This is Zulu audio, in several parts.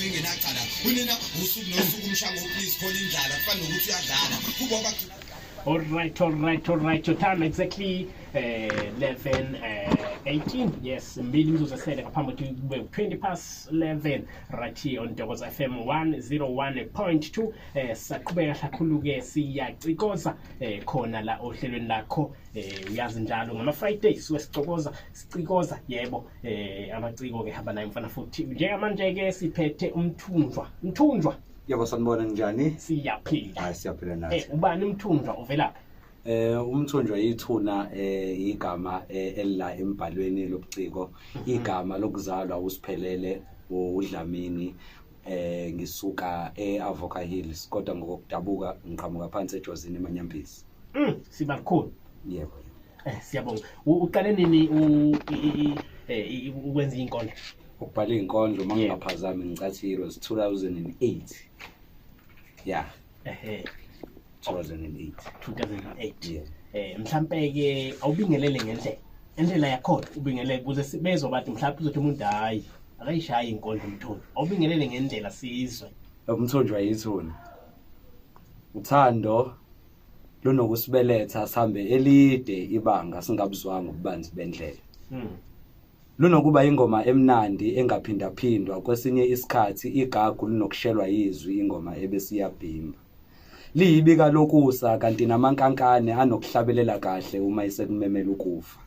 ingenacala. Unina usuku nosuku umshaya ngo-please, khona indlala kufana nokuthi uyadlala kubo bagcina. All right. Your time exactly 11 18. Yes, mbili imizuzu esele ngaphambi kokuthi kube 20 past 11 right here on Thokoza FM 101.2. Saqhubeka kakhulu ke, siyacikoza khona la ohlelweni lakho. Uyazi njalo ngama Fridays suke sicokoza, sicikoza, yebo, amaciko ke hamba naye mfana. Futhi njengamanje ke siphethe uMthunjwa. Mthunjwa. Yebo, sanibona, njani? Siyaphila. Hayi, siyaphila nathi. Ubani uMthunjwa, uvelaphi? UMthunjwa yithuna, igama elila embhalweni lobuciko. Igama lokuzalwa uSiphelele uDlamini. Ngisuka eAvoca Hills, kodwa ngokudabuka ngiqhamuka phansi eJozini, eManyambisi. Sibakhulu. Yebo. Siyabonga. Uqale nini ukwenza inkondlo? Ukubhala izinkondlo, mangingaphazami, ngicathi it was 2008. Yeah, 2008. 2008. Yeah. Mhlambe ke awubingelele ngendlela. Indlela yakhona ubingelele ukuze bezwe bathi mhlawumbe uzothi umuntu, hayi, akayishayi inkondlo uMthunjwa. Awubingelele ngendlela sizwe. UMthunjwa yithuna. Uthando lunokusibeletha sihambe elide ibanga singabuzwanga ububanzi bendlela. Lunokuba ingoma emnandi engaphindaphindwa, kwesinye isikhathi igagu linokushelwa yizwi ingoma ebesiyabhimba. Liyibika lokusa, kanti namankankane anokuhlabelela kahle uma isekumemela ukufa.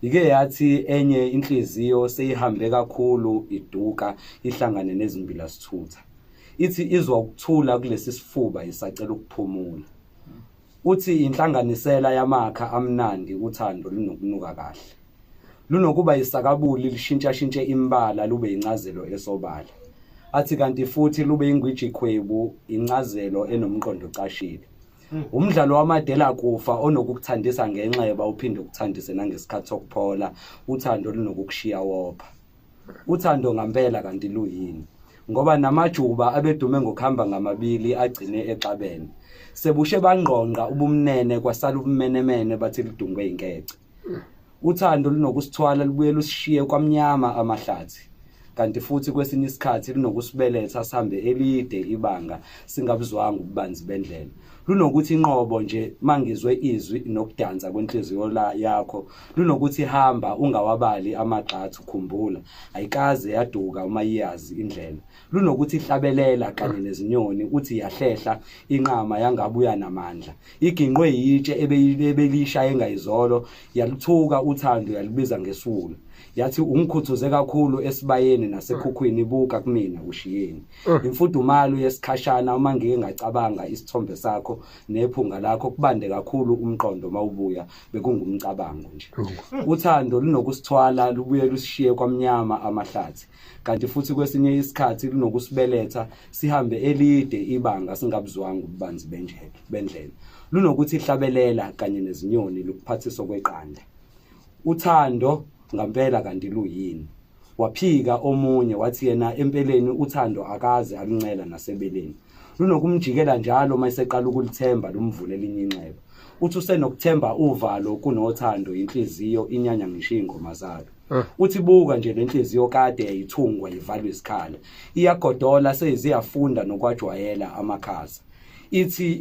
Ike yathi enye inhliziyo seyihambe kakhulu iduka ihlangane nezimbila sithutha. Ithi izwa ukuthula kulesi sifuba, isacela ukuphumula. Uthi inhlanganisela yamakha amnandi, uthando lunokunuka kahle. Lunokuba isakabuli lishintshashintshe imbala, lube incazelo esobala. Athi kanti futhi lube ingwijikhwebu, incazelo enomqondo ocashile. Umdlalo wamadela kufa onokukuthandisa ngenxeba uphinde ukuthandise nangesikhathi sokuphola, uthando lunokukushiya wopha. Uthando ngampela kanti luyini? Ngoba namajuba abedume ngokuhamba ngamabili agcine exabene. Sebushe bangqongqa ubumnene, kwasala ubumenemene, bathi lidungwe inkece. Uthando lunokusithwala lubuye lusishiye kwamnyama amahlathi. Kanti futhi kwesinye isikhathi lunokusibeletha sihambe elide ibanga singabuzwanga ububanzi bendlela. Lunokuthi inqobo nje mangizwe izwi nokudansa kwenhliziyo la yakho. Lunokuthi hamba ungawabali amagxathu, khumbula ayikaze yaduka uma iyazi indlela. Lunokuthi hlabelela kanye nezinyoni, uthi yahlehla inqama yangabuya namandla. Iginqwe yitshe ebelishaye ngayizolo, yaluthuka uthando, yalibiza ngesula. Yathi ungikhuthuze kakhulu esibayeni nasekhukhwini, buka kumina ushiyeni. Imfudumalo yesikhashana uma ngike ngacabanga isithombe sakho nephunga lakho, kubande kakhulu umqondo mawubuya bekungumcabango nje. Uthando lunokusithwala lubuye lusishiye kwamnyama amahlathi. Kanti futhi kwesinye isikhathi lunokusibeletha sihambe elide ibanga singabuzwanga ububanzi bendlela. Lunokuthi hlabelela kanye nezinyoni, lukuphathisa kweqanda. Uthando ngampela kanti luyini? Waphika omunye wathi yena empeleni uthando akaze aluncela nasebeleni. Lunokumjikela njalo uma eseqala ukulithemba, lumvule elinye inxeba. Uthi usenokuthemba uvalo kunothando, inhliziyo inyanya ngisho iy'ngoma zalo. Uthi buka nje le nhliziyo kade yayithungwa ivalwa isikhala. Iyagodola, seyiziyafunda nokwajwayela amakhaza. Ithi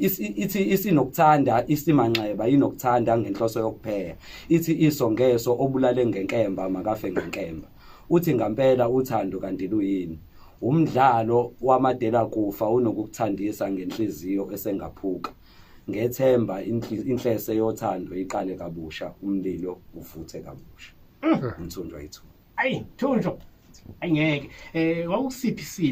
isinokuthanda isimanxeba, inokuthanda ngenhloso yokupheya. Ithi iso ngeso, obulale ngenkemba makafe ngenkemba. Uthi ngampela uthando kanti luyini? Umdlalo wamadela kufa unokukuthandisa ngenhliziyo esengaphuka. Ngethemba inhlese yothando iqale kabusha, umlilo uvuthe kabusha. UMthunjwa yithu. Ayi, Mthunjwa. Ayingeke. Wawusiphi isimo?